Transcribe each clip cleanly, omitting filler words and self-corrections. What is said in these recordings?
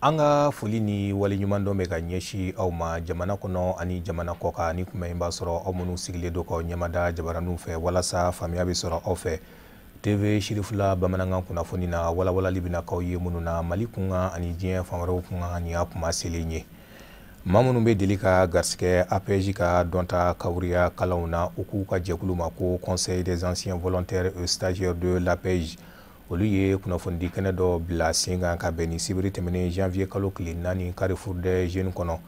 An ka foli ni waleɲumandɔn bɛ ka ɲɛsin aw ma jamana kɔnɔ ani jamana kɔkan. Ni kuma in b'a sɔrɔ aw minnu sigilen don k'aw ɲɛmada jabaraninw fɛ walasa faamuya bɛ sɔrɔ aw fɛ TV Sirifila bamanankan kunnafoni na, walawalali bɛna k'aw ye minnu na Mali kunkan ani diɲɛ fan wɛrɛw kunkan. Nin y'a kuma selen ye. Maa minnu bɛ deli ka garisɛgɛ APEJ ka dɔnta kawuriya kalanw na, u k'u ka jɛkulu ma ko Conseil des anciens volontaires et stagiaires de l'APEJ, olu ye kunnafonidi kɛnɛ dɔ bila sen kan ka bɛn ni sibiri tɛmɛnen janvier kalo tile 4, Carrefour des Jeunes kɔnɔ.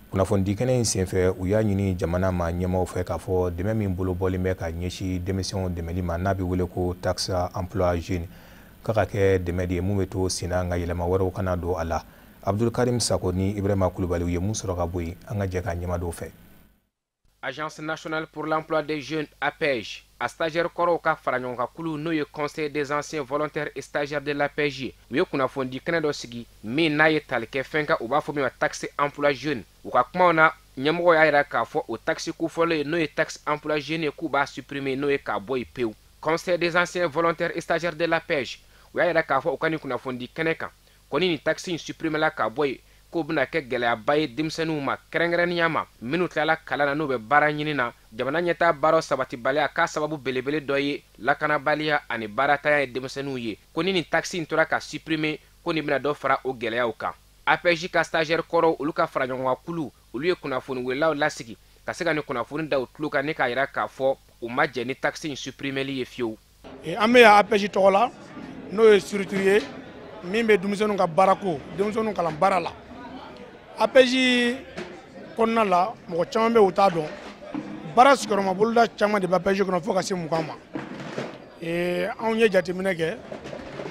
Kunnafonidi kɛnɛ in senfɛ, u y'a ɲini jamana ma ɲɛmaaw fɛ k'a fɔ dɛmɛ min bolo bɔlen bɛ ka ɲɛsin denmisɛnw dɛmɛli ma, n'a bɛ wele ko taxe emploi jeune, k'a ka kɛ dɛmɛ de ye mun bɛ to senna, nka yɛlɛma wɛrɛw kana don a la. Abdulkarim Sako ni Ibrahima Kulubali, u ye mun sɔrɔ ka bɔ yen? An ka jɛ k'a ɲɛmadon fɛ. Agence nationale pour l'emploi des jeunes, APEJ, a stagiaire kɔrɔw ka fara ɲɔgɔn kan kulu, n'o ye Conseil des anciens volontaires et stagiaires de l'APEJ, u ye kunnafoni kɛnɛ dɔ sigi min n'a ye tali kɛ fɛn kan, u b'a fɔ min ma taxe emploi jeune. U ka kumaw na, ɲɛmɔgɔ y'a yira k'a fɔ o taxe kofɔlen ye, n'o ye taxe emploi jeune ye, k'u b'a supprimer, n'o ye k'a bɔ yen pewu. Conseil des anciens volontaires et stagiaires de l'APEJ, u y'a yira k'a fɔ u ka nin kunnafoni kɛnɛ kan ko ni nin taxe in supprimer la k'a bɔ yen, k'o bɛna kɛ gɛlɛyaba ye denmisɛnninw ma, kɛrɛnkɛrɛnnenya ma minnu tilala kalan na, n'u bɛ baara ɲini na. Jamana ɲɛtaa baaraw sabatibaliya k'a sababu belebele dɔ ye lakanabaliya ani baaratanya ye denmisɛnninw ye. Ko ni nin taxe in tora ka supprimer, ko nin bɛna dɔ fara o gɛlɛyaw kan. APEJ ka stagiaire kɔrɔw, olu ka fara ɲɔgɔn kan kulu, olu ye kunnafoni welelaw lasigi ka se ka nin kunnafoni da u tulo kan, ni k'a yira k'a fɔ u ma jɛ ni taxe in supprimeli ye fiyewu. An bɛ yan APEJ tɔgɔ la, n'o ye structure ye min bɛ denmisɛnninw ka baarako, denmisɛnninw kalan baara la. APEJ kɔnɔna la, mɔgɔ caman bɛ u t'a dɔn, baara sigiyɔrɔma boloda caman de bɛ APEJ kɔnɔ, fo ka se 20 ma. Anw ye jateminɛ kɛ,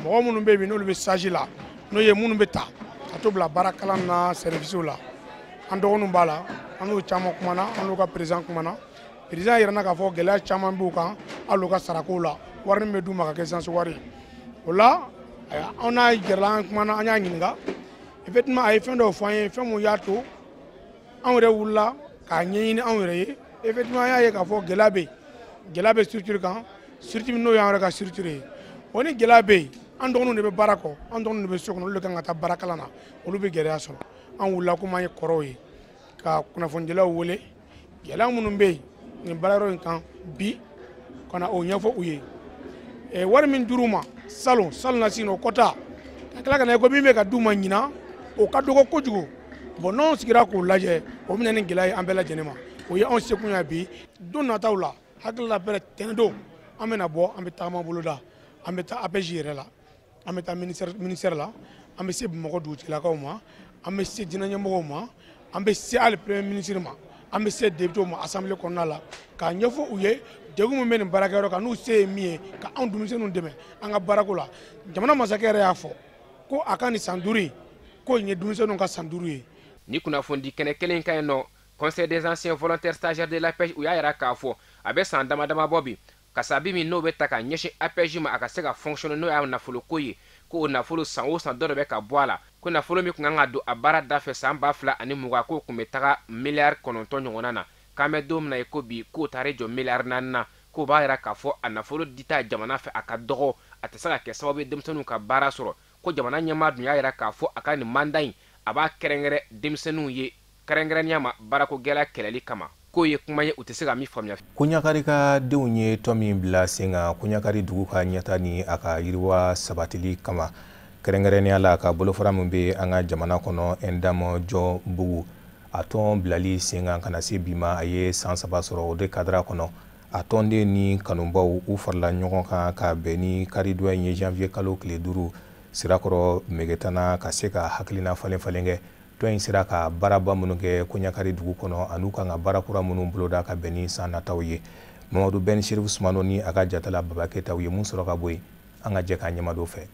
mɔgɔ minnu bɛ yen n'olu bɛ stage la, n'o ye minnu bɛ ta ka t'u bila baara kalan na service la, an dɔgɔninw b'a la. An n'u caman kumana, an n'u ka président kumana. Président yɛrɛ na k'a fɔ gɛlɛya caman b'u kan, hali u ka sarakow la, wari min bɛ d'u ma ka kɛ essence wari ye. O la, an n'a gɛrɛla, an kumana, an y'a ɲininka. Effectivement, a ye fɛn dɔw fɔ an ye, fɛn mun y'a to anw yɛrɛ wulila k'a ɲɛɲini anw yɛrɛ ye. Effectivement, an y'a ye k'a fɔ gɛlɛya bɛ yen, gɛlɛya bɛ structure kan, structure min n'o y'an yɛrɛ ka structure ye. O ni gɛlɛya bɛ yen, an dɔgɔninw de bɛ baara kɔ, an dɔgɔninw de bɛ so kɔnɔ, olu de kan ka taa baara kalan na, olu bɛ gɛlɛya sɔrɔ. An wulila, komi an ye kɔrɔw ye, ka kunnafonidilaw wele, gɛlɛya minnu bɛ yen nin baara yɔrɔ in kan bi, ka na o ɲɛfɔ u ye. Wari min dir'u ma salon salon na, sin o kɔta ka tila ka na ye ko min bɛ ka d'u ma ɲinan, o ka dɔgɔ kojugu. Bon, n'anw sigira k'o lajɛ, o bɛ na ni gɛlɛya ye an bɛɛ lajɛlen ma. O ye anw sekun ye bi. Don nataw la, hakili la pɛrɛ tɛnɛn don, an bɛna bɔ, an bɛ tagama boloda, an bɛ taa APEJ yɛrɛ la, an bɛ taa ministère la, an bɛ se Bamakɔ dugutigilakaw ma, an bɛ se diinɛ ɲɛmɔgɔw ma, an bɛ se hali premier ministre ma, an bɛ se député ma assemblée kɔnɔna la, k'a ɲɛfɔ u ye degun min bɛ nin baarakɛyɔrɔ kan, n'u se ye min ye ka anw denmisɛnninw dɛmɛ an ka baarako la. Jamana masakɛ yɛrɛ y'a fɔ ko a ka nin san 5 in, ko nin ye denmisɛnninw ka san 5 ye. Ni kunnafoni kɛnɛ kelen ka ɲi nɔ, Conseil des anciens volontaires stagiaires de l'APEJ, u y'a yira k'a fɔ a bɛ san dama dama bɔ bi, kasabi min n'o bɛ ta ka ɲɛsin APEJ ma a ka se ka fonctionner, n'o y'a nafoloko ye, ko o nafolo, san o san dɔ de bɛ ka bɔ a la. Ko nafolo min tun kan ka don a baara da fɛ san 2020, k'o tun bɛ taga miliyari 9 ɲɔgɔnna na, k'an bɛ don min na i ko bi, k'o taara jɔ miliyari 4 na. K'o b'a yira k'a fɔ a nafolo dita jamana fɛ, a ka dɔgɔ, a tɛ se ka kɛ sababu ye denmisɛnninw ka baara sɔrɔ. Ko jamana ɲɛmaa dun y'a yira k'a fɔ a ka nin mandat in, a b'a kɛrɛnkɛrɛn denmisɛnninw ye, kɛrɛnkɛrɛnnenya ma baarako gɛlɛya kɛlɛli kama. K'o ye kuma ye u tɛ se ka min faamuya. Koɲakari ka denw ye tɔn min bila sen kan Koɲakari dugu ka ɲɛta ni a ka yiriwa sabatili kama, kɛrɛnkɛrɛnnenya la ka bolofara min bɛ an ka jamana kɔnɔ, Ɛndam Jɔn Bugu, a tɔn bilali sen kan ka na se bi ma, a ye san 3 sɔrɔ. O de kadira kɔnɔ, a tɔnden ni kanubaw, u farala ɲɔgɔn kan ka bɛn ni karidonya in ye, janvier kalo tile 5, Sirakɔrɔ Megetana, ka se ka hakilina falen falen kɛ tɔn in sera ka baaraba minnu kɛ Koɲakari dugu kɔnɔ, an'u kan ka baara kura minnu boloda ka bɛn ni san nataw ye. Mamadu Bɛn Serifu Sumano ni a ka jatala Baba Keyita, u ye mun sɔrɔ ka bɔ yen? An ka jɛ k'a ɲɛmadon fɛ.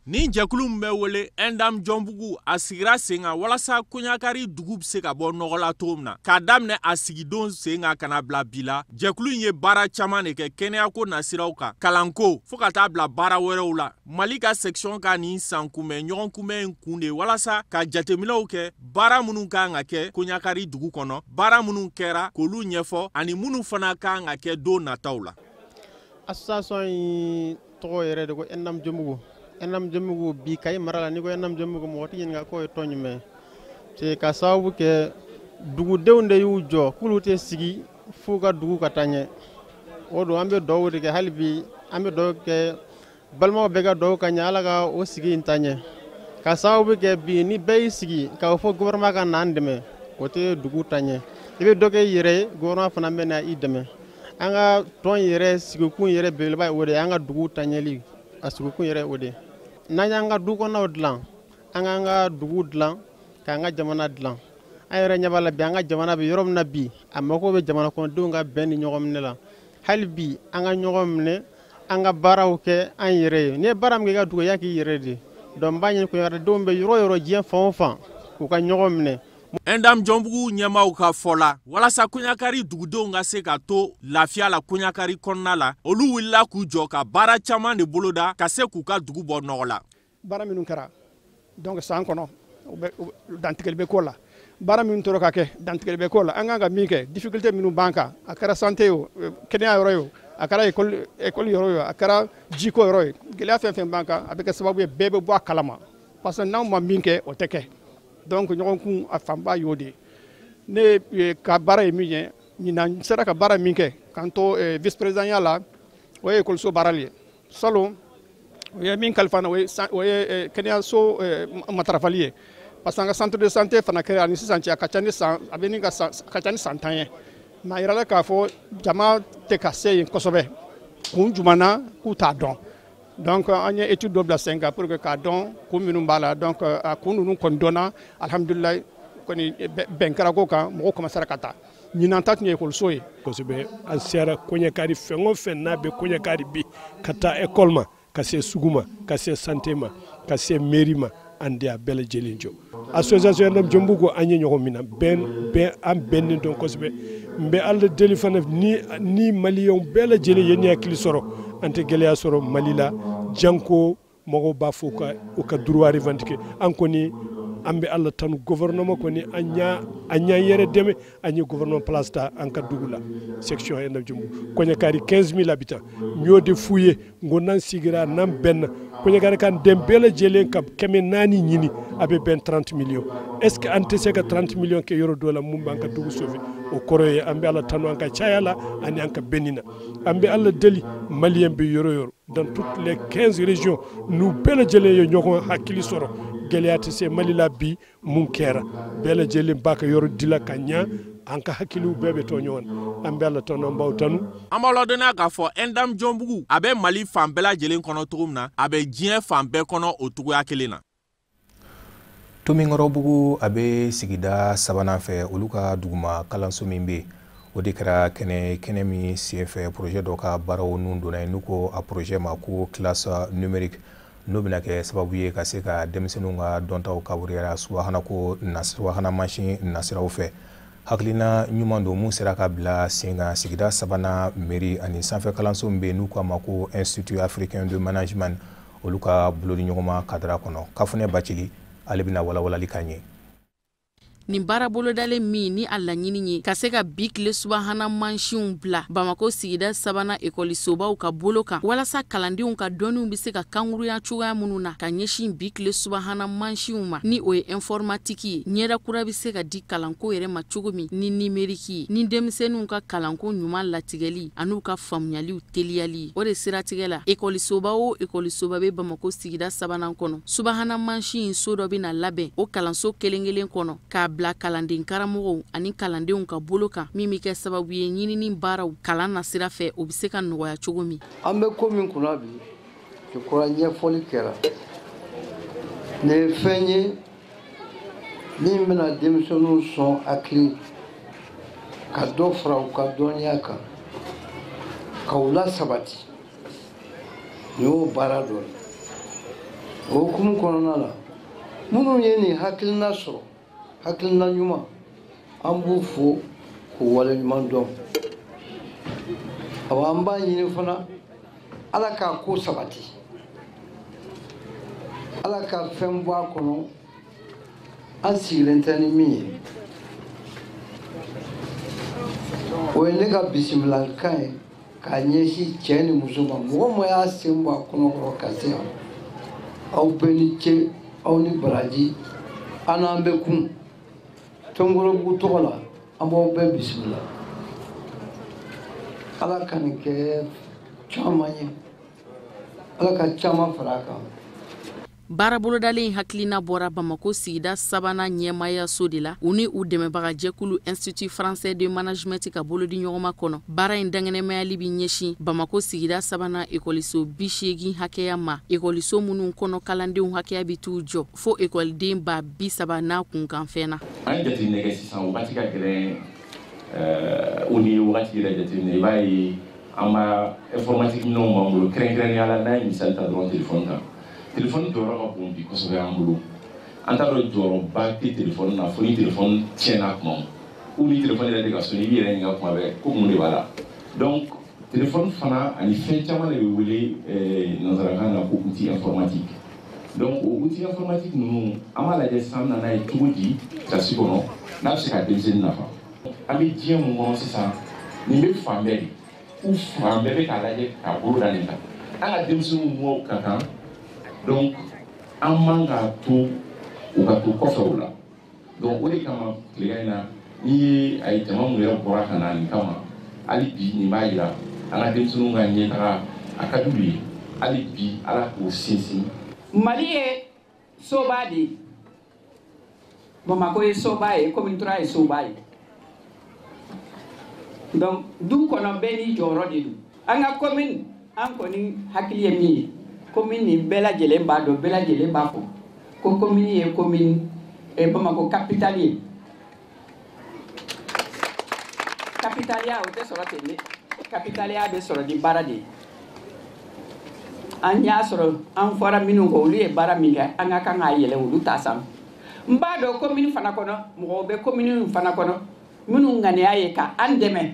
Ni jɛkulu min bɛ wele Ɛndam Jɔnbugu, a sigira sen kan walasa Koɲakari dugu bɛ se ka bɔ nɔgɔ la cogo min na. K'a daminɛ a sigidon sen kan ka na bila bi la, jɛkulu in ye baara caman de kɛ kɛnɛyako nasiraw kan, kalanko, fo ka taa bila baara wɛrɛw la. Mali ka section ka nin san kunbɛn ɲɔgɔn kunbɛn in kun de walasa ka jateminɛw kɛ baara minnu kan ka kɛ Koɲakari dugu kɔnɔ, baara minnu kɛra k'olu ɲɛfɔ, ani minnu fana kan ka kɛ don nataw la. Association in tɔgɔ yɛrɛ de ko Ɛndam Jɔnbugu. Endam Diombougou bi Kayi mara la, n'i ko Endam Diombougou mɔgɔ t'i ɲininka k'o ye tɔn jumɛn ye. Ka sababu kɛ dugudenw de y'u jɔ k'olu tɛ sigi f'u ka dugu ka taa ɲɛ. O don an bɛ dugawu de kɛ hali bi, an bɛ dugawu kɛ balimaw bɛɛ ka dugawu ka ɲɛ, Ala ka o sigi in taa ɲɛ. Ka sababu kɛ bi ni bɛɛ y'i sigi k'a fɔ gouvernement ka n'an dɛmɛ, o tɛ dugu taa ɲɛ. I bɛ dɔ kɛ i yɛrɛ ye, gouvernement fana bɛ na i dɛmɛ. An ka tɔn yɛrɛ sigikun yɛrɛ belebeleba ye o de ye, an ka dugu taɲɛli a sigikun yɛrɛ o de ye. N'an y'an ka du kɔnɔnaw dilan, an k'an ka dugu dilan, k'an ka jamana dilan. An yɛrɛ ɲɛ b'a la bi, an ka jamana bɛ yɔrɔ min na bi, a mako bɛ jamana kɔnɔdenw ka bɛn ni ɲɔgɔn minɛ la. Hali bi an ka ɲɔgɔn minɛ, an ka baaraw kɛ an yɛrɛ ye. N'i ye baara min kɛ i ka dugu, i y'a k'i yɛrɛ de ye. Donc n b'a ɲini kuɲakaradenw bɛ yɔrɔ o yɔrɔ, diɲɛ fan o fan, u ka ɲɔgɔn minɛ. Endam Diombougou ɲɛmaaw ka fɔ la, walasa Kɔɲakari dugudenw ka se ka to lafiya la Kɔɲakari kɔnɔna la, olu wulila k'u jɔ ka baara caman de boloda ka se k'u ka dugu bɔ nɔgɔ la. Baara minnu kɛra donc san kɔnɔ, dantigɛli bɛ k'o la. Baara minnu tora ka kɛ, dantigɛli bɛ k'o la. An kan ka min kɛ, difficulté minnu b'an kan, a kɛra santé ye o, kɛnɛya yɔrɔ ye o, a kɛra école yɔrɔ ye o, a kɛra jiko yɔrɔ ye, gɛlɛya fɛn fɛn b'an kan, a bɛ kɛ sababu ye bɛɛ bɛ bɔ a kalama, parce que n'anw ma min kɛ, o tɛ kɛ. Donc ɲɔgɔn kun a fanba y'o de ye. Ne ka baara ye min ye, ɲinan n sera ka baara min kɛ k'an to vice président ya la, o ye ekɔliso baarali ye. Salon o ye min kalifa n na, o ye kɛnɛyaso matarafali ye, parce que an ka centre de santé fana kɛra ani sisan cɛ, a ka ca ni san, a bɛ ni ka san, a ka ca ni san 10 ye. Mais a yirala k'a fɔ jama tɛ ka se yen kosɛbɛ, kun jumɛn na k'u t'a dɔn. Donc an ye étude dɔ bila sen kan pour que k'a dɔn kun minnu b'a la. Donc a kun ninnu kɔni dɔnna, alhamdulilayi, kɔni bɛn kɛra ko kan, mɔgɔw commencera ka taa. Ɲinan ta tun ye ekɔliso ye. Kosɛbɛ, an sera Kɔɲakari fɛn o fɛn n'a bɛ Kɔɲakari bi, ka taa école ma, ka se sugu ma, ka se santé ma, ka se mairie ma, an de y'a bɛɛ lajɛlen jɔ. Association Endam Diombougou an ye ɲɔgɔn minɛ, bɛn bɛn, an bɛnnen dɔn kosɛbɛ. N bɛ Ala deli fana ni maliyɛnw bɛɛ lajɛlen ye ni hakili sɔrɔ, an tɛ gɛlɛya sɔrɔ Mali la. Janko mɔgɔw b'a fɔ u ka droit revendiquer. An kɔni an bɛ Ala tanu, gouvernement kɔni an y'an yɛrɛ dɛmɛ, an ye gouvernement place ta an ka dugu la, section Endam Diombougou. Kɔɲakari 15 000 habitants, n y'o de f'u ye, n ko n'an sigira n'an bɛnna, Kɔɲakari kan den bɛɛ lajɛlen ka 400 ɲini, a bɛ bɛn 30 millions. Est ce que an tɛ se ka 30 millions kɛ yɔrɔ dɔ la mun b'an ka dugu sauver? O kɔrɔ ye an bɛ Ala tanu an ka caya la ani an ka bɛnni na. An bɛ Ala deli, maliyɛn bɛ yɔrɔ o yɔrɔ, dans toutes les 15 régions, n'u bɛɛ lajɛlen ye ɲɔgɔn hakili sɔrɔ, gɛlɛya tɛ se Mali la bi. Mun kɛra, bɛɛ lajɛlen b'a ka yɔrɔ dila ka ɲa, an ka hakiliw bɛɛ bɛ to ɲɔgɔn na. An bɛ Ala tanu, an b'aw tanu. An b'aw ladɔnniya k'a fɔ Endam Diombougou a bɛ Mali fan bɛɛ lajɛlen kɔnɔ cogo min na, a bɛ diɲɛ fan bɛɛ kɔnɔ o cogoya kelen na. Tominkɔrɔbugu a bɛ sigida sabanan fɛ, olu ka duguma kalanso min bɛ yen, o de kɛra kɛnɛ kɛnɛ min senfɛ projet dɔ ka baaraw nun donna yen, n'u ko a projet ma ko classe numérique, n'o bɛna kɛ sababu ye ka se ka denmisɛnninw ka dɔntaw kaburuyara subahana ko na subahana mansin nasiraw fɛ. Hakilina ɲuman don mun sera ka bila sen kan sigida sabanan mairie ani sanfɛ kalanso min bɛ yen, n'u k'a ma ko Institut africain de management, olu ka bolodiɲɔgɔnma kadara kɔnɔ. Kafunɛ Bacili ale bɛna walawalali k'an ye. Nin baara bolodalen min ni a laɲini ye ka se ka bi tile subahana mansinw bila Bamako sigida sabanan ekɔlisobaw ka bolo kan, walasa kalandenw ka dɔnniw bɛ se ka kanguruya cogoya minnu na ka ɲɛsin bi tile subahana mansinw ma, ni o ye informatique ye, ɲɛda kura bɛ se ka di kalanko yɛrɛ ma cogo min ni numérique ye, ni denmisɛnninw ka kalanko ɲuman latigɛli an'u ka faamuyaliw teliyali ye. O de siratigɛ la, ekɔlisoba o ekɔlisoba bɛ Bamako sigida sabanan kɔnɔ, subahana mansin so dɔ bɛna labɛn o kalanso kelen kelen kɔnɔ k'a bila kalanden karamɔgɔw ani kalandenw ka bolo kan, min bɛ kɛ sababu ye ɲinini baaraw kalan nasira fɛ, o bɛ se ka nɔgɔya cogo min. An bɛ ko min kunna bi, je crois ɲɛfɔli kɛra. Nin ye fɛn ye min bɛna denmisɛnninw sɔn hakili, ka dɔ fara u ka dɔnniya kan, ka u lasabati. Nin y'o baara dɔ ye. O hukumu kɔnɔna la, minnu ye nin hakilina sɔrɔ, hakilina ɲuman, an b'u fo k'u waleɲuman dɔn. Awa, an b'a ɲini fana Ala k'a ko sabati, Ala ka fɛn bɔ a kɔnɔ an sigilen tɛ ni min ye. O ye ne ka bisimilakan ye k'a ɲɛsin cɛ ni muso ma, mɔgɔ mɔgɔ y'a sen bɔ a kɔnɔkɔrɔ ka se yan. Aw bɛɛ ni ce, aw ni baraji, an n'an bɛ kun. Tɔnkɔrɔbugu tɔgɔ la, an b'aw bɛɛ bisimila. Ala ka nin kɛ caman ye, Ala ka caman fara a kan. Baara bolodalen hakilina bɔra Bamako sigida sabanan ɲɛmaayaso de la, u ni u dɛmɛbagajɛkulu Institut français de management ka bolodi ɲɔgɔnma kɔnɔ. Baara in dankɛnɛmayali bɛ ɲɛsin Bamako sigida sabanan ekɔliso 80 hakɛya ma, ekɔliso minnu kɔnɔ kalandenw hakɛya bɛ t'u jɔ fo ekɔliden 30,000 n'a kunkanfɛn na. An ye jateminɛ kɛ sisan, wagati ka gɛlɛn, o ni wagati yɛrɛ jateminɛ, i b'a ye an b'a informatique minɛnw b'an bolo, kɛrɛnkɛrɛnnenya la n'an ye misali ta dɔrɔn telefɔni kan. Telefɔni jɔyɔrɔ ka bon bi kosɛbɛ an bolo. An t'a dɔn jɔyɔrɔba tɛ telefɔni na fo ni telefɔni tiɲɛna tuma min, ou ni telefɔni yɛrɛ tɛ ka sonner, i b'i yɛrɛ ɲininka tuma bɛɛ ko mun de b'a la. Donc telefɔni fana ani fɛn caman de bɛ wele nanzarakan na ko outil informatique. Donc o outil informatique ninnu, an b'a lajɛ sisan an bɛ na n'a ye cogo di kilasi kɔnɔ n'a bɛ se ka denmisɛnnin nafa. An bɛ diɲɛ mun kɔnɔ sisan, nin bɛ fan bɛɛ de, u fan bɛɛ bɛ k'a lajɛ k'a bolo da nin kan. An ka denmisɛnninw mɔw ka kan. Donc an man k'a to u ka to kɔfɛ o la. Donc o de kama tilegan in na, n'i ye a ye jama mun yɛrɛ bɔra ka na nin kama, hali bi nin b'a yira an ka denmisɛnninw ka ɲɛtaga a ka d'u ye, hali bi Ala k'o sinsin. Mali ye soba de ye, Bamako ye soba ye, commune 3 ye soba ye. Donc du kɔnɔ bɛɛ n'i jɔyɔrɔ de don. An ka commune, an kɔni hakili ye min ye, commune nin bɛɛ lajɛlen b'a dɔn, bɛɛ lajɛlen b'a fɔ ko commune ye commune Bamako capitale ye. Capitaliya o tɛ sɔrɔ ten dɛ, capitaliya bɛ sɔrɔ ni baara de ye. An y'a sɔrɔ an fɔra minnu kɔ, olu ye baara min kɛ, an ka kan k'a yɛlɛ olu ta sanfɛ. N b'a dɔn commune fana kɔnɔ, mɔgɔw bɛ commune fana kɔnɔ minnu ŋaniya ye ka an dɛmɛ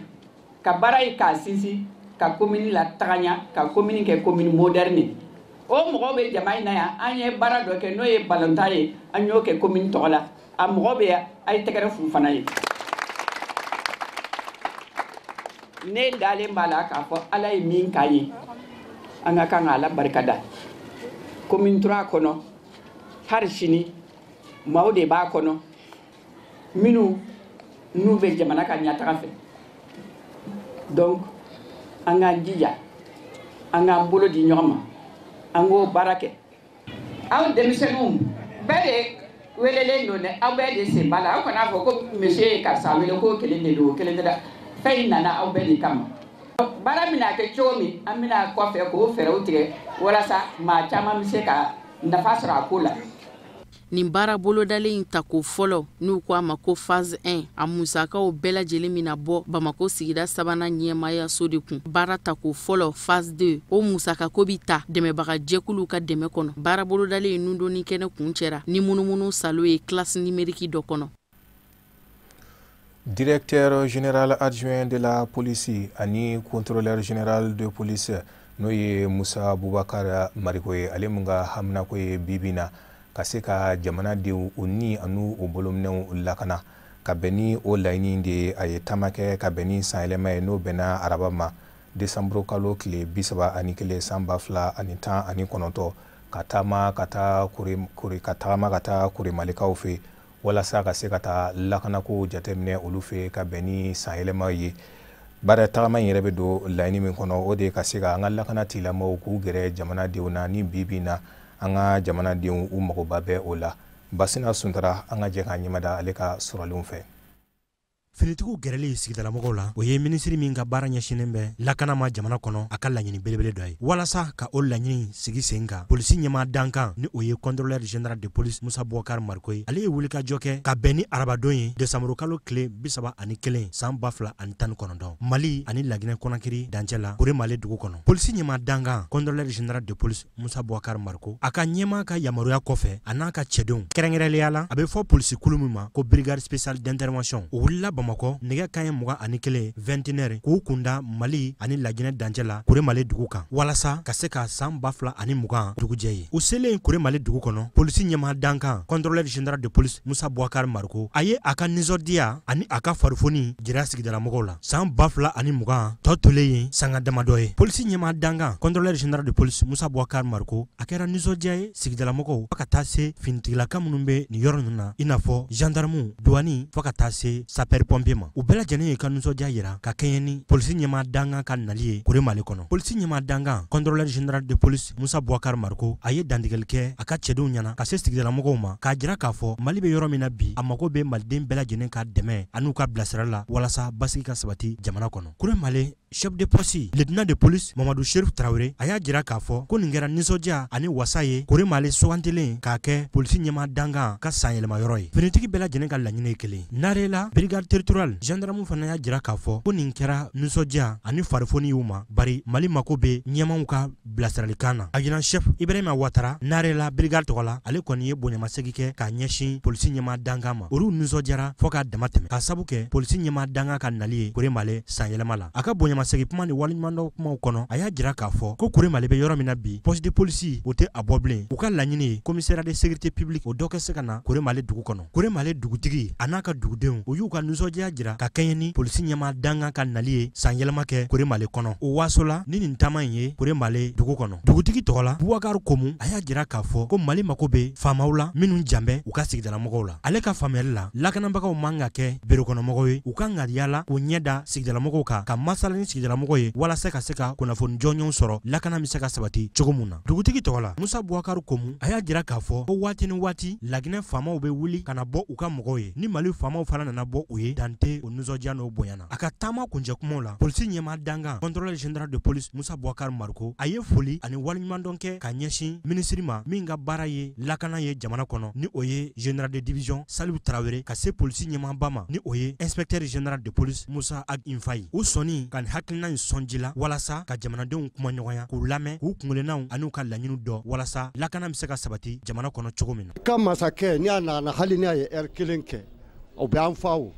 ka baara ye k'a sinsin, ka commune latagaɲa, ka commune kɛ commune moderne. O mɔgɔw bɛ jama in na yan, an ye baara dɔ kɛ n'o ye balontan ye, an y'o kɛ commune tɔgɔ la. A mɔgɔ bɛ yan, a ye tɛgɛrɛ f'u fana ye. Ne dalen b'a la k'a fɔ Ala ye min k'an ye, an ka kan k'Ala barika da. Commune 3 kɔnɔ hali sini maaw de b'a kɔnɔ minnu n'u bɛ jamana ka ɲɛtaga fɛ. Donc an k'an jija, an k'an bolo di ɲɔgɔn ma, an k'o baara kɛ. Aw denmisɛnninw bɛɛ de welelen don dɛ, aw bɛɛ de sen b'a la. Aw kana fɔ ko monsieur ye karisa wele k'o kelen de don, o kelen tɛ dɛ. Fɛn in nana aw bɛɛ de kama. Baara bɛna kɛ cogo min, an bɛna kɔfɛ k'o fɛɛrɛw tigɛ walasa maa caman bɛ se ka nafa sɔrɔ a ko la. Nin baara bolodalen in tako fɔlɔ, n'u ko a ma ko phase 1, a musakaw bɛɛ lajɛlen bɛna bɔ Bamako sigida sabanan ɲɛmaayaso de kun. Baara tako fɔlɔ phase 2, o musakako bɛ ta dɛmɛbagajɛkuluw ka dɛmɛ kɔnɔ. Baara bolodalen in nundonni kɛnɛ kuncɛra ni munumunu salo ye classe numérique dɔ kɔnɔ. Directeur général adjoint de la police ani contrôleur général de police n'o ye Musa Bubakar Mariko ye, ale mun ka haminako ye bi bi na ka se ka jamanadenw u ni an'u u bolominɛnw lakana, ka bɛn ni o laɲini de ye, a ye taama kɛ ka bɛn ni sanyɛlɛma ye, n'o bɛnna araba ma desanburu kalo tile 31 san 2019, ka taama ka taa ka tagama ka taa Kuremalikaw fɛ walasa ka se ka taa lakanako jateminɛ olu fɛ ka bɛn ni sanyɛlɛma ye. Baara tagama in yɛrɛ bɛ don laɲini min kɔnɔ, o de ye ka se ka an ka lakana tigilamɔgɔw k'u gɛrɛ jamanadenw na, ni bi bi in na an ka jamanadenw u magoba bɛ o la. Basina Suntara, an ka jɛ k'an ɲɛmada ale ka sɔrɔlenw fɛ. Finitigiw gɛrɛli sigidalamɔgɔw la, o ye minisiri min ka baara ɲɛsinnen bɛ lakana ma jamana kɔnɔ, a ka laɲini belebele dɔ ye. Walasa ka o laɲini sigi sen kan, polisi ɲɛmaa dankan, ni o ye contrôleur général de police Musa Bubakar Mariko ye, ale ye wulikajɔ kɛ ka bɛn ni arabadon ye, desanburukalo tile 31 san 2019, Mali ani Laginɛ Kɔnakiri dancɛ la, Kuremale dugu kɔnɔ. Polisi ɲɛmaa dankan, contrôleur général de police Musa Bubakar Mariko, a ka ɲɛmaa ka yamaruya kɔfɛ, a n'a ka cɛdenw, kɛrɛnkɛrɛnnenya la a bɛ fɔ polisi kulu min ma ko brigade spéciale d'intervention, o wulila Bamakɔ. Bamakɔ nɛgɛ kanɲɛ 21 21h k'u kunda Mali ani Laginɛ dancɛ la Kuremale dugu kan walasa ka se ka san 2020 dugujɛ ye. U selen Kuremale dugu kɔnɔ, polisi ɲɛmaa dankan contrôleur général de police Musa Boubacar Mariko a ye a ka nisɔndiya ani a ka farifoni jira sigidalamɔgɔw la. San 2020 tɔ tolen ye sanga damadɔ ye. Polisi ɲɛmaa dankan contrôleur général de police Musa Boubacar Mariko a kɛra nisɔndiya ye sigidalamɔgɔw fo ka taa se finitigilaka minnu bɛ nin yɔrɔ ninnu na, i n'a fɔ gendarmew, douane fo ka taa se sapeur pompier ma. U bɛɛ lajɛlen ye ka nisɔndiya jira ka kɛɲɛ ni polisi ɲɛmaa dankan ka nali ye Kuremale kɔnɔ. Polisi ɲɛmaa dankan contrôleur général de police Musa Boubacar Mariko a ye dantigɛli kɛ a ka cɛdenw ɲɛna ka se sigidalamɔgɔw ma k'a jira k'a fɔ Mali bɛ yɔrɔ min na bi, a mago bɛ maliden bɛɛ lajɛlen ka dɛmɛ an'u ka bilasira la walasa basigi ka sabati jamana kɔnɔ. Kuremale chef de poste lieutenant de police Mamadou Chérif Traoré a y'a jira k'a fɔ ko nin kɛra nisɔndiya ani wasa ye Kuremale sugantilen k'a kɛ polisi ɲɛmaa dankan ka sanyɛlɛma yɔrɔ ye. Finitigi bɛɛ lajɛlen ka laɲini ye kelen. Narela brigade territoriale gendarme fana y'a jira k'a fɔ ko nin kɛra nisɔndiya ani farifoni y'u ma, bari Mali mako bɛ ɲɛmaaw ka bilasiralikan na. Adjudant chef Ibrahima Ouattara Narela brigade tɔgɔ la, ale kɔni ye bonyamasegin kɛ k'a ɲɛsin polisi ɲɛmaa dankan ma. Olu nisɔndiyara fo k'a dama tɛmɛ k'a sabu kɛ polisi ɲɛmaa dankan ka nali ye Kuremale sanyɛlɛma la. A ka bonyamasegin kuma ni waleɲumandɔn kumaw kɔnɔ, a y'a jira k'a fɔ ko Kuremale bɛ yɔrɔ min na bi, poste de police o tɛ a bɔ bilen. U ka laɲini ye commissariat de sécurité publique o dɔ ka se ka na Kuremale dugu kɔnɔ. Kuremale dugutigi a n'a ka dugudenw u y'u ka nisɔndiya jira ka kɛɲɛ ni polisi ɲɛmaa dankan ka nali ye sanyɛlɛma kɛ Kuremale kɔnɔ. O waso la ni nin taama in ye Kuremale dugu kɔnɔ. Dugutigi tɔgɔ la Boubacar Komu a y'a jira k'a fɔ ko Mali mako bɛ faamaw la minnu jan bɛ u ka sigidalamɔgɔw la. Ale ka faamuyali la, lakanabagaw man ka kɛ berekɔnɔmɔgɔw ye, u kan ka yaala k'u ɲɛ da sigidalamɔgɔw kan ka masala ni sigidalamɔgɔw ye walasa ka se ka kunnafoni jɔnjɔn sɔrɔ lakana bɛ se ka sabati cogo mun na. Dugutigi tɔgɔ la Musa Boubacar Komu a y'a jira k'a fɔ ko waati ni waati Laginɛ faamaw bɛ wuli ka na bɔ u ka mɔgɔw ye, ni Mali faamaw fana nana bɔ u ye dan tɛ o nisɔndiya n'o bonya na. A ka taama kuncɛ kumaw la, polisi ɲɛmaa dankan contrôleur général de police Musa Boubacar Mariko a ye foli ani waleɲumandɔn kɛ ka ɲɛsin minisiri ma min ka baara ye lakana ye jamana kɔnɔ, ni o ye général de division Saliou Traoré, ka se polisi ɲɛmaaba ma ni o ye inspecteur général de police Musa Ag Infaye. U sɔnni ka nin hakilina in sɔnji la walasa ka jamanadenw kuma ɲɔgɔnya, k'u lamɛn, k'u kunkelennaw an'u ka laɲiniw dɔn walasa lakana bɛ se ka sabati jamana kɔnɔ cogo min na. Ka masakɛ ni a nana, hali ni a ye heure kelen kɛ, o bɛ an fa o,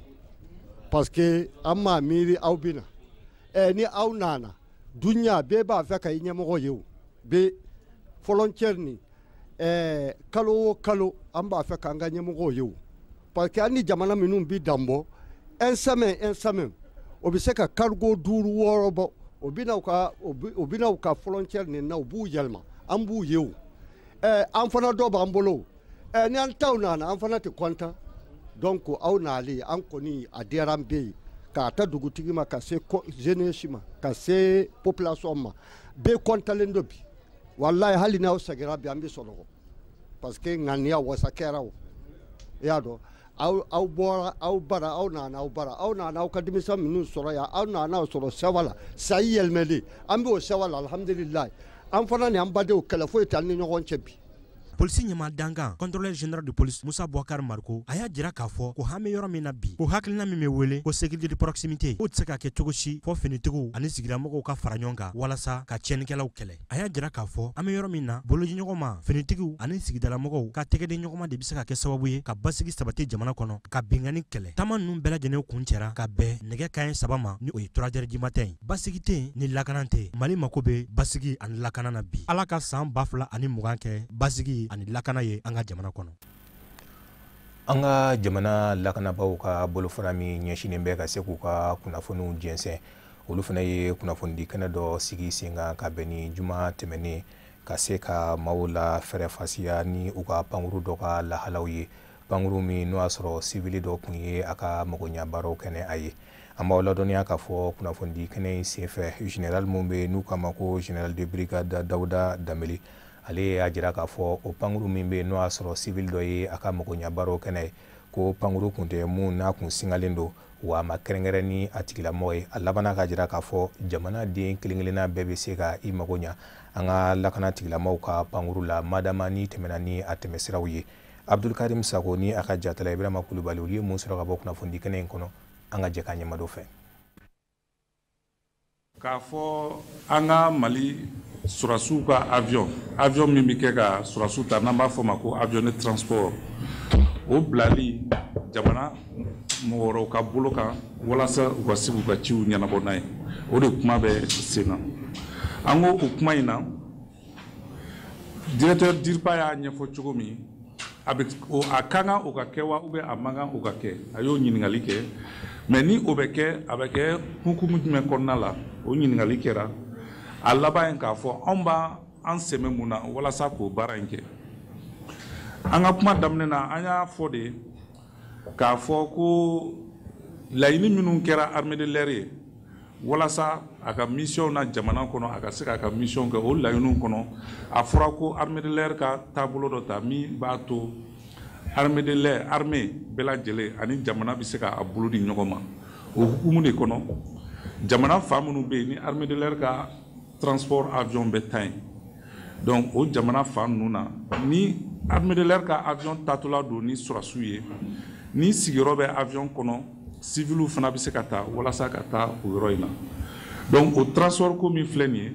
parce que an m'a miiri aw bɛ na. Ni aw nana, dunya bɛɛ b'a fɛ ka i ɲɛmɔgɔ ye o, bɛ frontière ni kalo o kalo an b'a fɛ k'an ka ɲɛmɔgɔw ye o, parce que an ni jamana minnu bi dan bɔ un semaine o bɛ se ka cargo 5 6 bɔ, o bɛ na u ka frontière nin na, u b'u yɛlɛma, an b'u ye o. An fana dɔ b'an bolo, ni an taw nana an fana tɛ content. Donc aw nali an kɔni a diyara an bɛɛ ye, k'a ta dugutigi ma ka se jeunesse ma ka se population ma, bɛɛ kɔntalen don bi. Walayi hali n'aw seginna bi an bɛ sɔnɔgɔ, parce que ŋaniya wasa kɛra o. I y'a dɔn, aw bɔra aw bara, aw nana aw bara, aw nana aw ka denmisɛn minnu sɔrɔ yan, aw nana aw sɔrɔ sɛwa la, sayi yɛlɛmɛlen an b'o sɛwa la, alhamdulilayi. An fana ni an badenw kɛlɛ foyi t'an ni ɲɔgɔn cɛ bi. Polisi ɲɛmaa dankan contrôleur général de police Musa Boubacar Mariko a y'a jira k'a fɔ ko hami yɔrɔ min na bi, ko hakilina min bɛ wele ko sécurité de proximité k'o tɛ se ka kɛ cogo si fɔ finitigiw ani sigilamɔgɔw ka fara ɲɔgɔn kan walasa ka tiɲɛnikɛlaw kɛlɛ. A y'a jira k'a fɔ an bɛ yɔrɔ min na, bolodiɲɔgɔnma finitigiw ani sigidalamɔgɔw ka tɛgɛdiɲɔgɔnma de bɛ se ka kɛ sababu ye ka basigi sabati jamana kɔnɔ, ka binkanni kɛlɛ. Taama ninnu bɛɛ lajɛlen kun cɛra ka bɛn nɛgɛ kanɲɛ 3 ma, ni o ye 3h du matin ye. Basigi tɛ yen ni lakana tɛ yen. Mali mako bɛ basigi ani lakana na bi. Ala ka san 2020 kɛ basigi ani lakana ye an ka jamana kɔnɔ. An ka jamana lakanabaaw ka bolofara min ɲɛsinnen bɛ ka se k'u ka kunnafoniw jɛnsɛn, olu fana ye kunnafonidi kɛnɛ dɔ sigi sen kan ka bɛn ni juma tɛmɛnen, ka se ka maaw la fɛrɛfasiya ni u ka pankuru dɔ ka lahalaw ye, pankuru min n'o y'a sɔrɔ sivili dɔ tun ye a ka magoɲɛ baaraw kɛnɛ a ye. An b'aw ladɔnniya k'a fɔ kunnafonidi kɛnɛ in senfɛ, général mun bɛ yen n'u k'a ma ko général de brigade Dawuda Danbele, ale y'a jira k'a fɔ o pankuru min bɛ yen n'o y'a sɔrɔ sivili dɔ ye a ka magoɲɛ baaraw kɛnɛ ye, ko pankuru kun tɛ mun n'a kun singalen don, wa a ma kɛrɛnkɛrɛn ni a tigilamɔgɔ ye. A labanna k'a jira k'a fɔ jamana den kelen-kelenna bɛɛ bɛ se ka i mago ɲa an ka lakana tigilamɔgɔw ka pankuru la, madama ni tɛmɛna ni a tɛmɛsiraw ye. Abdulkarim Sako ni a ka jatala Ibrahima Kulubali, olu ye mun sɔrɔ ka bɔ kunnafonidi kɛnɛ in kɔnɔ, an ka jɛ k'a ɲɛmadon fɛ. K'a fɔ an ka Mali sɔrɔdasiw ka avion min bɛ kɛ ka sɔrɔdasiw ta, n'an b'a fɔ o ma ko avion de transport, o bilali jamana mɔgɔ wɛrɛw ka bolo kan walasa u ka se k'u ka ciw ɲɛnabɔ n'a ye. O de kuma bɛ sen na. An ko o kuma in na, directeur DIRPA y'a ɲɛfɔ cogo min, a bɛ a ka kan o ka kɛ wa ou bien a man kan o ka kɛ, a y'o ɲininkali kɛ. Mais ni o bɛ kɛ, a bɛ kɛ hukumu jumɛn kɔnɔna la, o ɲininkali kɛra. A laban ye k'a fɔ anw b'an sɛmɛ mun na walasa k'o baara in kɛ. An ka kuma daminɛ na, an y'a fɔ de k'a fɔ ko laɲini minnu kɛra armée de l'air ye walasa a ka mission na jamana kɔnɔ, a ka se k'a ka mission kɛ, o laɲiniw kɔnɔ a fɔra ko armée de l'air ka taabolo dɔ ta min b'a to armée de l'air, armée bɛɛ lajɛlen ani jamana bɛ se k'a bolo di ɲɔgɔn ma. O hukumu de kɔnɔ, jamana fan minnu bɛ yen ni armée de l'air ka transport avion bɛ taa yen, donc o jamana fan ninnu na, ni armée de l'air ka avion taatɔla don ni sɔrɔdasiw ye, ni sigiyɔrɔ bɛ avion kɔnɔ, civiliw fana bɛ se ka taa walasa ka taa o yɔrɔ in na. Donc o transport ko min filɛ nin ye,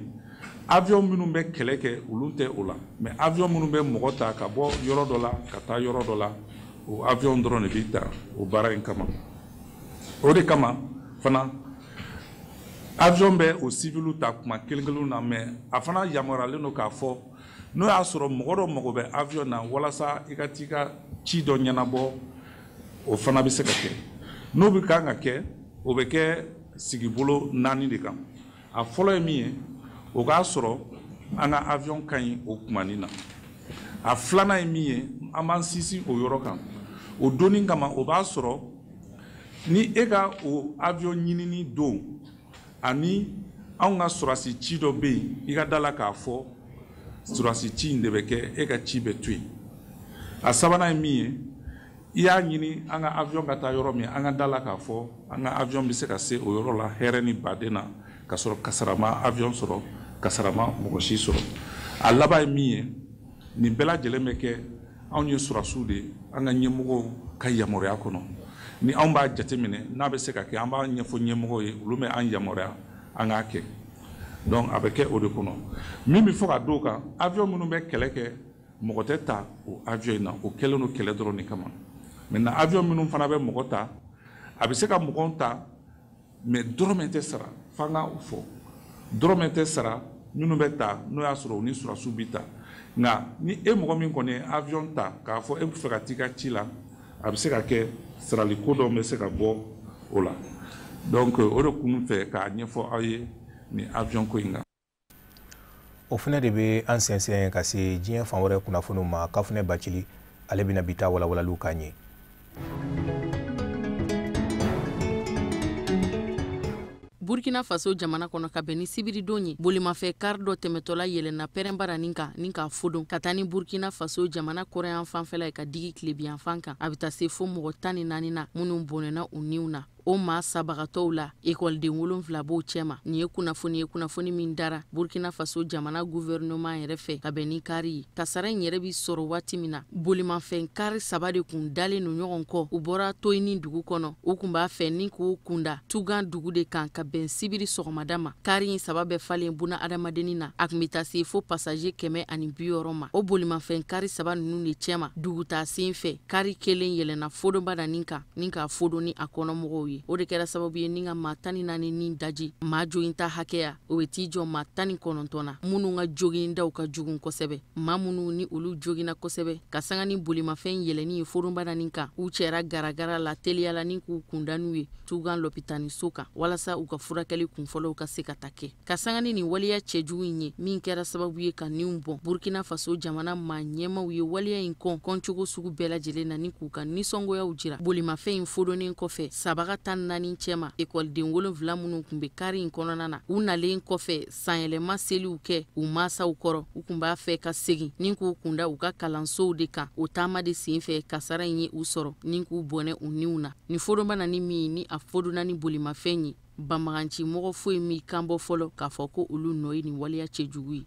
avion minnu bɛ kɛlɛ kɛ olu tɛ o la, mais avion minnu bɛ mɔgɔ ta ka bɔ yɔrɔ dɔ la ka taa yɔrɔ dɔ la, o avion dɔrɔn de bɛ ta o baara in kama. O de kama fana avion bɛ o civiliw ta kuma kelen kelenw na, mais a fana yamaruyalen don k'a fɔ n'o y'a sɔrɔ mɔgɔ dɔ mago bɛ avion na walasa i ka t'i ka ci dɔ ɲɛnabɔ, o fana bɛ se ka kɛ. N'o bɛ kan ka kɛ, o bɛ kɛ sigibolo 4 de kan. A fɔlɔ ye min ye, o k'a sɔrɔ an ka avion ka ɲi o kumanin na. A filanan ye min ye, an b'an sinsin o yɔrɔ kan. O donni kama, o b'a sɔrɔ ni e ka o avion ɲinini don ani anw ka sɔrɔdasi ci dɔ bɛ yen, i ka da la k'a fɔ sɔrɔdasi ci in de bɛ kɛ, e ka ci bɛ to yen. A sabanan ye min ye, i y'a ɲini an ka avion ka taa yɔrɔ min, an ka da la k'a fɔ an ka avion bɛ se ka se o yɔrɔ la hɛrɛ ni baden na, ka sɔrɔ kasara ma avion sɔrɔ, kasara ma mɔgɔ si sɔrɔ. A laban ye min ye, nin bɛɛ lajɛlen bɛ kɛ anw ye sɔrɔdasiw de ye, an ka ɲɛmɔgɔw ka yamaruya kɔnɔ. Ni anw b'a jateminɛ n'a bɛ se ka kɛ, an b'a ɲɛfɔ ɲɛmɔgɔw ye, olu bɛ an yamaruya an k'a kɛ. Donc a bɛ kɛ o de kɔnɔ. Min bɛ fɔ ka d'o kan, avion minnu bɛ kɛlɛ kɛ, mɔgɔ tɛ ta o avion in na, o kɛlen don kɛlɛ dɔrɔn de kama. Maintenant avion minnu fana bɛ mɔgɔ ta, a bɛ se ka mɔgɔw ta, mais dɔrɔmɛ tɛ sara, f'an ka o fɔ. Dɔrɔmɛ tɛ sara minnu bɛ ta, n'o y'a sɔrɔ u ni sɔrɔdasiw bɛ ta. Nka ni e mɔgɔ min kɔni ye avion ta k'a fɔ e bɛ fɛ ka t'i ka ci la, a bɛ se ka kɛ sarali ko dɔ bɛ se ka bɔ o la. Donc o de kun fɛ k'a ɲɛfɔ aw ye nin avion ko in kan. O fana de bɛ an sɛnsɛn ka se diɲɛ fan wɛrɛ kunnafoniw ma. Kafunɛ Bacili ale bɛna bi ta walawalaliw k'an ye. Burkina Faso jamana kɔnɔ, ka bɛn ni sibiridon ye, bolimafɛn kari dɔ tɛmɛtɔla yɛlɛnna pɛrɛnbaranin kan ni k'a fodon ka taa ni Burkina Faso jamana kɔrɔyan fanfɛla ye ka digi tilebiyanfan kan. A bɛ taa se fo mɔgɔ 14 na minnu bɔnɛna u niw na. O maa sabagatɔw la, ekɔliden 7 b'o cɛma. Nin ye kunnafoni ye, kunnafoni min dara Burkina Faso jamana gouvernement yɛrɛ fɛ ka bɛn ni kari ye. Kasara in yɛrɛ bi sɔrɔ waati min na, bolimafɛn kari 3 de kun dalen don ɲɔgɔn kɔ. U bɔra Toyini dugu kɔnɔ, u kun b'a fɛ ni k'u kunda Tugan dugu de kan ka bɛn sibiri sɔgɔmada ma. Kari in 3 bɛɛ falen buna adamadennin na, a kun bɛ taa se fo passager 160 ma. O bolimafɛn kari 3 ninnu de cɛma, dugutaa sen fɛ, kari kelen yɛlɛnna fodonbadanin kan ni k'a fodon ni a kɔnɔmɔgɔw ye. O de kɛra sababu ye ni ka maa 14 ni daji. Maa joginta hakɛya, o bɛ t'i jɔ maa 19 na, minnu ka jogindaw ka jugu kosɛbɛ. Maa minnu ni olu joginna kosɛbɛ ka sanga ni bolimafɛn yɛlɛnni ye fodonbadanin kan, u cɛra garagara la teliyala ni k'u kunda n'u ye Tugan lɔpitaniso kan walasa u ka furakɛli kunfɔlɔw ka se ka ta kɛ. Ka sanga ni nin waleya cɛjugu in ye min kɛra sababu ye ka niw bɔn, Burkina Faso jamana maa ɲɛmaw ye waleya in kɔn kɔncogo sugu bɛɛ lajɛlen na ni k'u ka nisɔngoyaw jira. Bolimafɛn in fodonnen kɔfɛ, sabaga 14 cɛma, ekɔliden 7 minnu tun bɛ kari in kɔnɔna na, u nalen kɔfɛ sanyɛlɛma seliw kɛ u mansaw kɔrɔ, u tun b'a fɛ ka segin ni k'u kunda u ka kalansow de kan. O taama de senfɛ, kasara in ye u sɔrɔ ni k'u bɔnɛ u niw na. Nin fodonba na ni min ni a fodonna ni bolimafɛn ye, banbaganci mɔgɔ foyi m'i kan bɔ fɔlɔ k'a fɔ ko olu nɔ ye nin waleya cɛjugu ye.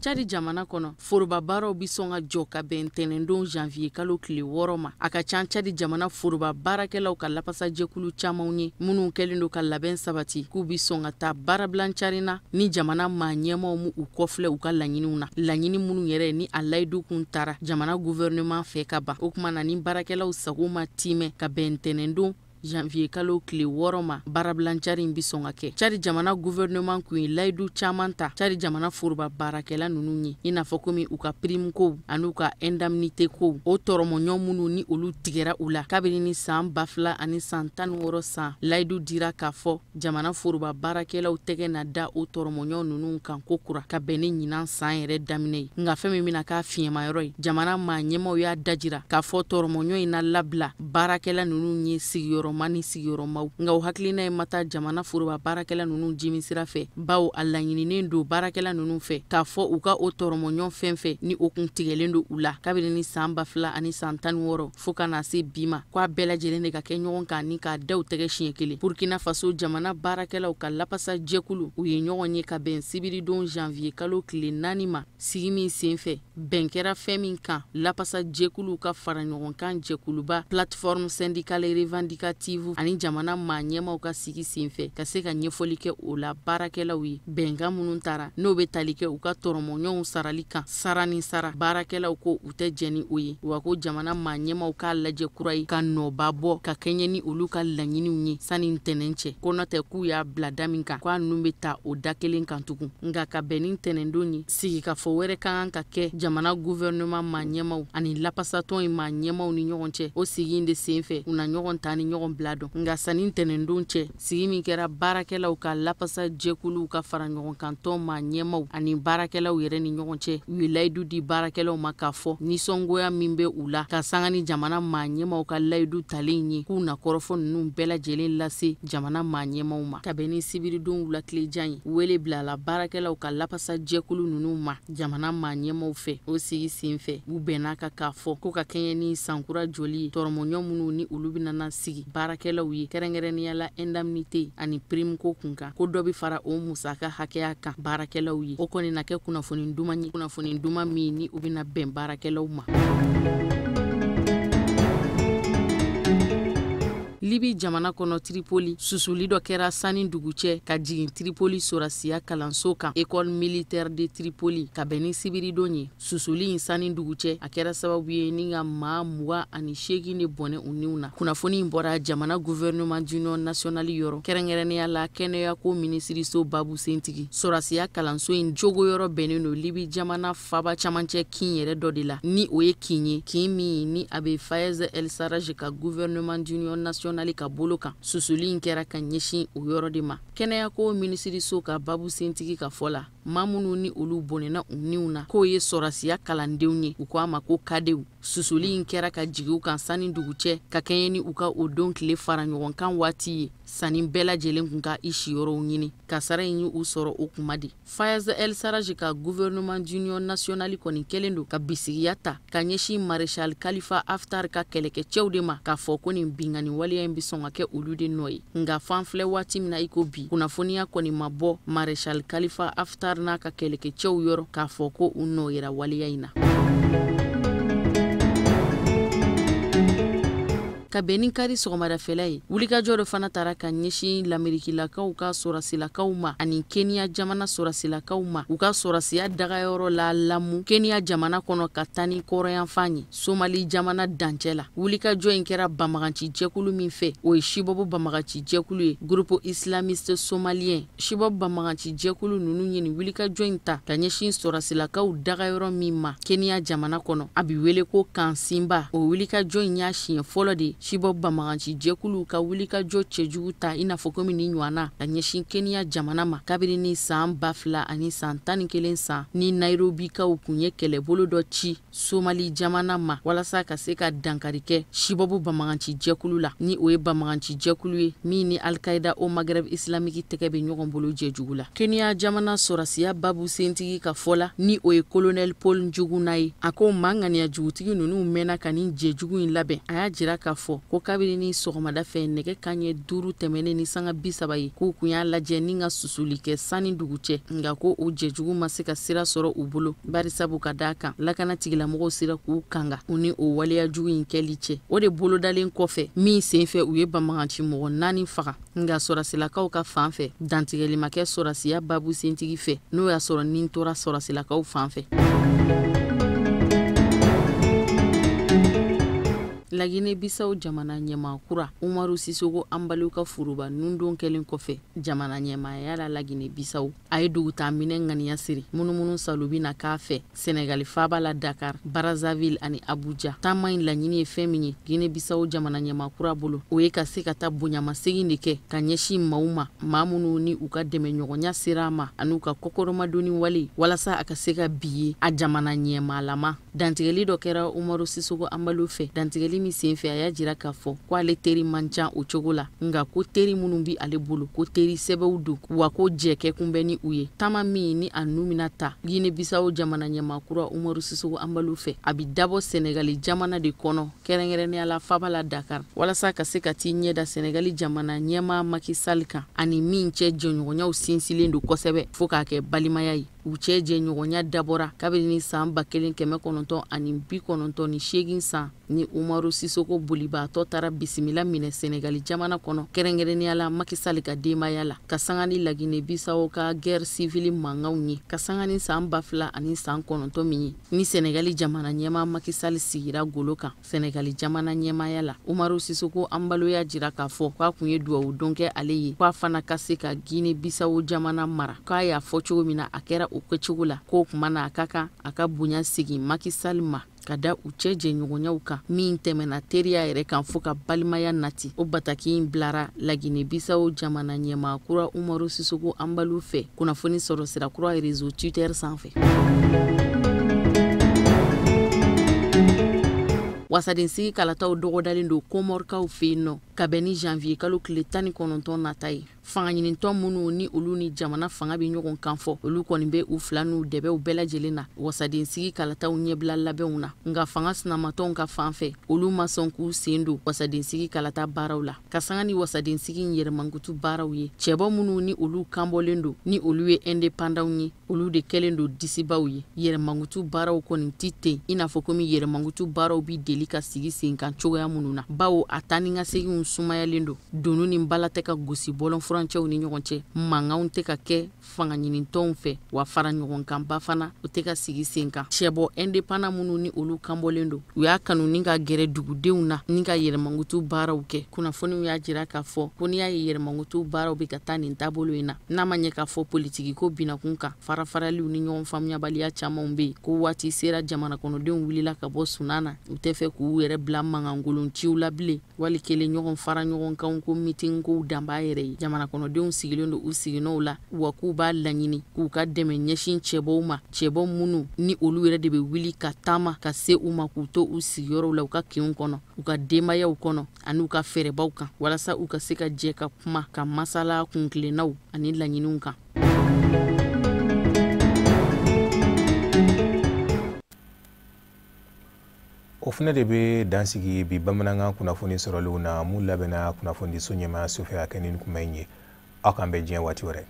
Cadi jamana kɔnɔ, foroba baaraw bɛ sɔn ka jɔ ka bɛn ntɛnɛndon janvier kalo tile 6 ma. A ka ca Cadi jamana foroba baarakɛlaw ka lapasajɛkulu camanw ye minnu kɛlen don ka labɛn sabati k'u bɛ sɔn ka taa baarabilan carin na ni jamana maa ɲɛmaaw mu u kɔfilɛ u ka laɲiniw na, laɲini minnu yɛrɛ ni a layidu kun tara jamana gouvernement fɛ ka ban. O kuma na, ni baarakɛlaw sago ma timɛ ka bɛn ntɛnɛndon janvier kalo tile 6 ma, baarabilan cari in bɛ sɔn ka kɛ. Cadi jamana gouvernement kun ye layidu caman ta Cadi jamana foroba baarakɛla ninnu ye, i n'a fɔ komi u ka prime kow an'u ka indemnité kow, o tɔrɔmɔɲɔ minnu ni olu tigɛra u la kabini ni san 2016 san. Layidu dira k'a fɔ jamana foroba baarakɛlaw tɛgɛ na da o tɔrɔmɔɲɔ ninnu kan ko kura ka bɛn ni ɲinan san yɛrɛ daminɛ ye. Nka fɛn min bɛna k'a fiɲɛmayɔrɔ ye, jamana maa ɲɛmaaw y'a dajira k'a fɔ tɔrɔmɔɲɔ in na labila baarakɛla ninnu ye sigiyɔrɔma ni sigiyɔrɔmaw. Nka o hakilina ye ma taa jamana foroba baarakɛla ninnu jimi sira fɛ, bawo a laɲininen don baarakɛla ninnu fɛ k'a fɔ u ka o tɔrɔmɔɲɔ fɛn fɛn ni o kun tigɛlen don u la kabini ni san 2016 fo ka na se bi ma, k'a bɛɛ lajɛlen de ka kɛ ɲɔgɔn kan ni k'a da u tɛgɛ siɲɛ kelen. Burkina Faso jamana baarakɛlaw ka lapasa jɛkulu, u ye ɲɔgɔn ye ka bɛn sibiridon janvier kalo tile 4 ma. Sigi min senfɛ, bɛn kɛra fɛn min kan, lapasa jɛkuluw ka fara ɲɔgɔn kan jɛkuluba plateforme syndicale revendicative ani jamana maa ɲɛmaaw ka sigi senfɛ ka se ka ɲɛfɔli kɛ o la baarakɛlaw ye. Bɛnkan minnu tara n'o bɛ tali kɛ u ka tɔrɔmɔɲɔgɔnw sarali kan, sara ni sara, baarakɛlaw ko u tɛ jɛn ni o ye, wa ko jamana maa ɲɛmaaw k'a lajɛ kura ye ka nɔba bɔ ka kɛɲɛ ni olu ka laɲiniw ye sanni ntɛnɛn cɛ, ko n'o tɛ k'u y'a bila da min kan k'a ninnu bɛ ta o da kelen kan tugun. Nka ka bɛn ni ntɛnɛndon ye, sigikafɔ wɛrɛ ka kan ka kɛ jamana gouvernement maa ɲɛmaaw ani lapasatɔn in maa ɲɛmaaw ni ɲɔgɔn cɛ. O sigi in de senfɛ, u na ɲɔgɔn ta ni ɲɔgɔn bila dɔn. Nka sanni ntɛnɛndon cɛ, sigi min kɛra baarakɛlaw ka lapasa jɛkuluw ka fara ɲɔgɔn kan tɔn maa ɲɛmaaw ani baarakɛlaw yɛrɛ ni ɲɔgɔn cɛ, u ye layidu di baarakɛlaw ma k'a fɔ nisɔngoya min bɛ u la ka sanga ni jamana maa ɲɛmaaw ka layidu talen ye, k'u na kɔrɔfɔ ninnu bɛɛ lajɛlen lase jamana maa ɲɛmaaw ma. Ka bɛn ni sibiridon wula tilejan ye, wele bilala baarakɛlaw ka lapasa jɛkulu ninnu ma jamana maa ɲɛmaaw fɛ. O sigi senfɛ, u bɛnna ka k'a fɔ ko ka kɛɲɛ ni sankura joli ye, tɔrɔmɔɲɔ minnu ni olu bɛna sigi baarakɛlaw ye, kɛrɛnkɛrɛnnenya la indemnité ani prime ko kun kan, ko dɔ bɛ fara o musaka hakɛya kan baarakɛlaw ye. O kɔni na kɛ kunnafoni duman ye, kunnafoni duman min ni u bɛna bɛn baarakɛlaw ma. Libi jamana kɔnɔ Tripoli, susuli dɔ kɛra sanni dugu cɛ ka jigin Tripoli sɔrɔdasiya kalanso kan, École militaire de Tripoli, ka bɛn ni sibiridon ye. Susuli in sanni dugu cɛ, a kɛra sababu ye ni ka maa 28 de bɔnɛ u niw na. Kunnafoni in bɔra jamana gouvernement d'union nationale yɔrɔ, kɛrɛnkɛrɛnnenya la kɛnɛyako minisiriso babu sentigi. Sɔrɔdasiya kalanso in jogo yɔrɔ bɛnnen don Libi jamana faba camancɛ kin yɛrɛ dɔ de la, ni o ye kin ye, kin min ni a bɛ Fayez El Sarraj ka gouvernement d'union nationale ka bolo kan. Susuli in kɛra ka ɲɛsin o yɔrɔ de ma. Kɛnɛyako minisiriso ka babu sentigi ka fɔ la, maa minnu ni olu bɔnɛna u niw na, k'o ye sɔrɔdasiya kalandenw ye, u ko a ma ko kadew. Susuli in kɛra ka jigin u kan sanni dugu cɛ ka kɛɲɛ ni u ka o don tile fara ɲɔgɔn kan waati ye, sanni bɛɛ lajɛlen kun ka i siyɔrɔw ɲini. Kasara in y'u sɔrɔ o kuma de. Fayez El Sarraj ka gouvernement d'union nationale kɔni kɛlen don ka bisigiya ta ka ɲɛsin maréchal Khalifa Haftar ka kɛlɛkɛcɛw de ma, k'a fɔ ko nin binkanni waleya in bɛ sɔn ka kɛ olu de nɔ ye. Nka fan filɛ waati min na i ko bi, kunnafoniya kɔni ma bɔ maréchal Khalifa Haftar n'a ka kɛlɛkɛcɛw yɔrɔ k'a fɔ ko u nɔ yera waleya in na. Ka bɛn ni kari sɔgɔmadafɛla ye, wulikajɔ dɔ fana taara ka ɲɛsin lamerikilakaw ka sɔrɔsilakaw ma ani Kenya jamana sɔrɔsilakaw ma, u ka sɔrɔsiya dagayɔrɔ la Lamu, Kenya jamana kɔnɔ, ka taa ni kɔrɔyanfan ye Somali jamana dancɛ la. Wulikajɔ in kɛra banbagaci jɛkulu min fɛ, o ye Sibɔbu banbagaci jɛkulu ye, groupe islamiste somalien. Sibɔbu banbagaci jɛkulu ninnu ye nin wulikajɔ in ta ka ɲɛsin sɔrɔsilakaw dagayɔrɔ min ma Kenya jamana kɔnɔ, a bɛ wele ko Kansinba. O wulikajɔ in y'a siɲɛ fɔlɔ de ye Sibɔbu banbagaci jɛkulu ka wulikajɔ cɛjugu ta i n'a fɔ komi ni ɲɔgɔnna ka ɲɛsin Kenya jamana ma kabini ni san 2011 san ni Nairobikaw kun ye kɛlɛbolo dɔ ci Somali jamana ma walasa ka se ka dankari kɛ Sibɔbu banbagaci jɛkulu la, ni o ye banbagaci jɛkulu ye min ni Al-Qaïda au Maghreb islamique tɛgɛ bɛ ɲɔgɔn bolo jɛjugu la. Kenya jamana sɔrɔsiya babu sentigi ka fɔ la, ni o ye colonel Paul Njuguna ye, a ko maa ŋaniya jugutigi ninnu mɛnna ka nin jɛjugu in labɛn. A y'a jira k'a fɔ fɔ ko kabini ni sɔgɔmada fɛ nɛgɛ kanɲɛ 5 tɛmɛnen ni sanga 30 ye, k'u kun y'a lajɛ ni ka susuli kɛ sanni dugu cɛ, nka ko o jɛjugu ma se ka sira sɔrɔ u bolo, barisabu ka d'a kan lakana tigilamɔgɔw sera k'u kanga u ni o waleya jugu in kɛli cɛ. O de bolodalen kɔfɛ min senfɛ u ye banbagaci mɔgɔ 4 faga, nka sɔrɔsilakaw ka fan fɛ dantigɛli ma kɛ sɔrɔsiya babu sentigi fɛ, n'o y'a sɔrɔ nin tora sɔrɔsilakaw fan fɛ. Lagine Bisawo jamana ɲɛmaa kura Umaru Sisoko Anbalo ka foroba nundon kɛlen kɔfɛ jamana ɲɛmaaya la Lagine Bisawo, a ye dugutaaminɛ ŋaniya siri munumunu salo bɛna k'a fɛ Senegali faaba la Dakar, Brazzaville ani Abuja. Taama in laɲini ye fɛn min ye Guinée Bisawo jamana ɲɛmaa kura bolo, o ye ka se ka taa bonyamasegin de kɛ ka ɲɛsin maaw ma, maa minnu ni u ka dɛmɛɲɔgɔnya sera a ma an'u ka kɔkɔrɔmadonni wale, walasa a ka se ka bi ye a jamana ɲɛmaalama. Dantigɛli dɔ kɛra Umaru Sisoko Anbalo fɛ, dantigɛli min senfɛ a y'a jira k'a fɔ ko ale teri man ca o cogo la, nka ko teri minnu bi ale bolo ko teri sɛbɛw don, wa ko jɛkɛ kun bɛ ni u ye. Taama min ni a nu bɛna ta Guinée Bisawo jamana ɲɛmaa kura Umaru Sisoko Anbalo fɛ, a bi dabɔ Senegali jamana de kɔnɔ, kɛrɛnkɛrɛnnenya la faaba la Dakar, walasa ka se ka t'i ɲɛda Senegali jamana ɲɛmaa Macky Sall kan ani min cɛ jɛɲɔgɔnyaw sinsinlen don kosɛbɛ fo k'a kɛ balimaya ye. U cɛ jɛɲɔgɔnya dabɔra kabini san 1998 san ni Umaru Sisoko bolibaatɔ taara bisimila minɛ Senegali jamana kɔnɔ, kɛrɛnkɛrɛnnenya la Macky Sall ka denbaya la, ka sanga ni Lagine Bisawo ka guerre civile mankanw ye, ka sanga ni san 2009 min ye ni Senegali jamana ɲɛmaa Macky Sall sigira golo kan Senegali jamana ɲɛmaaya la. Umaru Sisoko Anbalo y'a jira k'a fɔ k'a kun ye duwawu don kɛ ale ye, k'a fana ka se ka Guinée Bisawo jamana mara, k'a y'a fɔ cogo min na a kɛra o kɛcogo la, k'o kuma na a ka kan a ka bonya segin Macky Sall ma ka da u cɛ jɛɲɔgɔnyaw kan min tɛmɛna teriya yɛrɛ kan fo ka balimaya nati. O bataki in bilara Lagine Bisawo jamana ɲɛmaa kura Umaru Sisoko Anbalo fɛ, kunnafoni sɔrɔ sira kura réseau Twitter sanfɛ. Wasadensigi kalataw dɔgɔdalen don Komɔrikaw fɛ yen nɔ ka bɛn ni janvier kalo tile 19 nata ye. Fangaɲinitɔn minnu ni olu ni jamana fanga bɛ ɲɔgɔn kan fɔ, olu kɔni bɛ u fila n'u dɛbɛw bɛɛ lajɛlen na wasadensigi kalataw ɲɛbila labɛnw na, nka fanga sinamatɔnw ka fan fɛ olu ma sɔn k'u sen don wasadensigi kalata baaraw la, ka sanga ni wasadensigi in yɛrɛmankutu baaraw ye. Cɛbɔ minnu ni olu kanbɔlen don ni olu ye indépendants ye, olu de kɛlen don disibaw ye. Yɛrɛmankutu baaraw kɔni ti ten i n'a fɔ komi yɛrɛmankutu baaraw bi deli ka sigi sen kan cogoya minnu na, bawo a taa ni ka seginw sumayalen don, donu ni bala tɛ ka gosi bɔlɔn furancɛw ni ɲɔgɔn cɛ, mankanw tɛ ka kɛ fanga ɲinitɔnw fɛ, wa fara ɲɔgɔn kanba fana o tɛ ka sigi sen kan. Cɛbɔ indépendant minnu ni olu kanbɔlen don, u y'a kanu ni ka gɛrɛ dugudenw na ni ka yɛrɛmankutu baaraw kɛ. Kunnafoniw y'a jira k'a fɔ ko n'i y'a ye yɛrɛmankutu baaraw bɛ ka taa nin taabolo in na, n'a ma ɲɛ k'a fɔ politiki ko binakun kan, farafaraliw ni ɲɔgɔn faamuyabaliya camanw bɛ yen, ko waati sera jamana kɔnɔdenw wulila ka bɔ sunan na, u tɛ fɛ k'u yɛrɛ bila mankankolonciw la bilen, wali kelen ɲɔgɔn fara ɲɔgɔn kan ko mitinkow danbaa yɛrɛ ye. Jamana kɔnɔdenw sigilen don u siginɔw la, wa k'u b'a laɲini k'u ka dɛmɛ ɲɛsin cɛbɔw ma, cɛbɔ minnu ni olu yɛrɛ de bɛ wuli ka taama ka se u ma k'u to u sigiyɔrɔw la, u ka kinw kɔnɔ, u ka denbayaw kɔnɔ ani u ka fɛɛrɛbaw kan, walasa u ka se ka jɛ ka kuma ka masala kuntilennaw ani laɲiniw kan. O fana de bɛ dansigi bi bamanankan kunnafoni sɔrɔlenw na mun labɛnna kunnafonidiso ɲɛmaaya so fɛ ka kɛ ni kuma in ye. Aw k'an bɛn diɲɛ waati wɛrɛ.